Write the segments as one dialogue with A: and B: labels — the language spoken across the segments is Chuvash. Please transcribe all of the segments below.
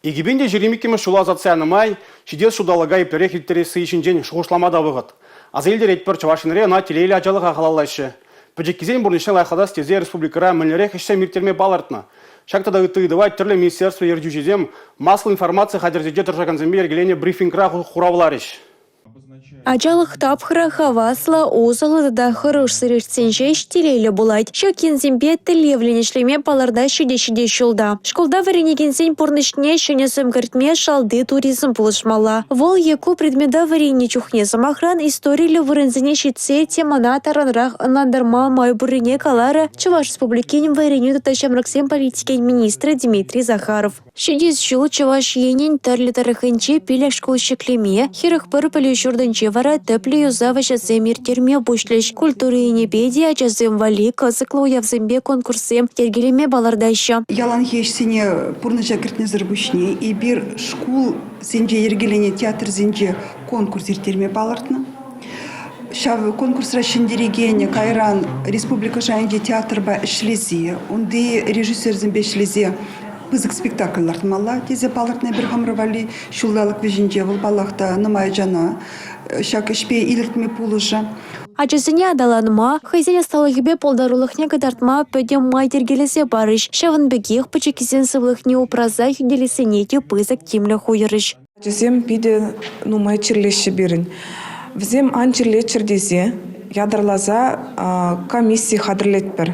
A: 2022-мӗш ҫула ӑсатса янӑ май ҫитес ҫулталӑка еплерех ирттересси ҫинчен шухӑшлама та вӑхӑт. Аса илтеретпӗр, Чӑваш Енре ӑна телейлӗ ачалӑха халаллаҫҫӗ. Пӗчӗккисен пурнӑҫне лайӑхлатас тесе республикӑра мӗнлерех ӗҫсем ирттерме палӑртнӑ? Ҫак тата ытти ыйтӑва тӗрлӗ министерство ертӳҫисем массӑллӑ информаци хатӗрӗсенче тӑрӑшакансемпе йӗркеленӗ брифингра хуравларӗҫ.
B: Ачалӑх тапхӑрӗ хаваслӑ, усӑллӑ тата хӑрушсӑр иртсен ҫеҫ телейлӗ пулать. Ҫак енсемпе тӗллевлӗн ӗҫлеме палӑртаҫҫӗ те ҫитес ҫулта. Шкулта вӗренекенсен пурнӑҫне ҫӗнӗ сӗм кӗртме шалти туризм пулӑшмалла. Вӑл е ку предмета вӗреннӗ чухне, сӑмахран, историллӗ вырӑнсене ҫитсе темӑна тарӑнрах ӑнлантарма май пуррине каларӗ Чӑваш Республикин вӗренӳ тата ҫамрӑксен политикин министрӗ Дмитрий Захаров. Ҫитес ҫул Чӑваш Енӗн тӗрлӗ тӑрӑхӗнче 5 шкул ҫӗклеме, 41 пӗлӳ ҫуртӗнче вара тӗплӗ юсав ӗҫӗсем ирттерме пуҫлӗҫ. Культура енӗпе те ачасем валли кӑсӑклӑ уявсемпе конкурссем йӗркелеме палӑртаҫҫӗ.
C: Яланхи ӗҫсене пурнӑҫа кӗртнисӗр пуҫне эпир шкулсенче йӗркеленӗ театрсенче конкурс ирттерме палӑртнӑ. Ҫав конкурсра ҫӗнтерекен кайран республика шайӗнче театрпа ӗҫлесе, унти режиссерсемпе ӗҫлесе пысӑк спектакль лартмалла тесе палӑртнӑ эпир хамӑр валли. Ҫулталӑк вӗҫӗнче вӑл, паллах та, нумай ачана ҫак ӗҫпе илӗртме пулӑшӗ.
B: Ачасене аталанма, хӑйсен ӑсталӑхӗпе пултарулӑхне кӑтартма пӗтӗм май йӗркелесе парӗҫ. Ҫавӑн пекех пӗчӗккисен сывлӑхне упраса хӳтӗлессине те пысӑк тимлӗх уйӑрӗҫ.
D: Ачасем питӗ нумай чирлеҫҫӗ пирӗн. Вӗсем ан чирлеччӗр тесе ятарласа комисси хатӗрлетпӗр.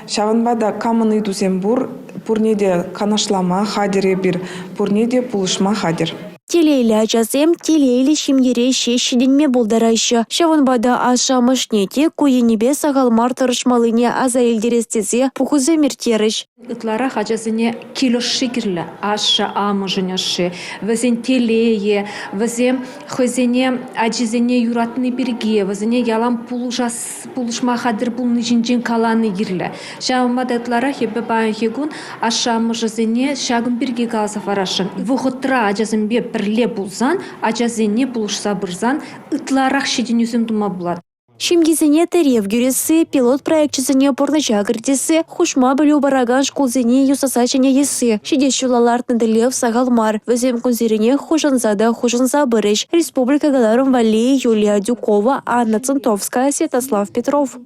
D: Ҫавӑнпа та камӑн ыйтусем пур, пурне те канашлама хатӗр эпир, пурне те пулӑшма хатӗр.
B: Телейлӗ ачасем телейлӗ ҫемьере ҫеҫ ҫитӗнме пултараҫҫӗ. Ҫавӑнпа та ашшӗ-амӑшне те ку енӗпе сахал мар тӑрӑшмаллине аса илтерес тесе пухусем ирттерӗҫ.
E: Ытларах ачасене кил ӑшши кирлӗ, ашшӗ-амӑшӗн ӑшши, вӗсен телейӗ, вӗсем хӑйсене ачисене юратни пирки, вӗсене ялан пулӑшас, пулӑшма хатӗр пулни ҫинчен калани кирлӗ. Ҫавӑнпа та ытларах эпӗ паянхи кун ашшӗ-амӑшӗсене ҫакӑн пирки каласа хӑварасшӑн. Вӑхӑтра ачасемпе пӗрле пулсан, ачасене пулӑшса пырсан ытларах ҫитӗнӳсем тума пулать.
B: Ҫемьесене тӗрев кӳресси, пилот проекчӗсене пурнӑҫа кӗртесси, хушма пӗлӳ паракан шкулсене юсаса ҫӗнетесси – ҫитес ҫула лартнӑ тӗллев сахал мар. Вӗсем кунсеренех хушӑнса та хушӑнса пырӗҫ. Республика кӑларӑм валли Юлия Адюкова, Анна Центовская, Святослав Петров.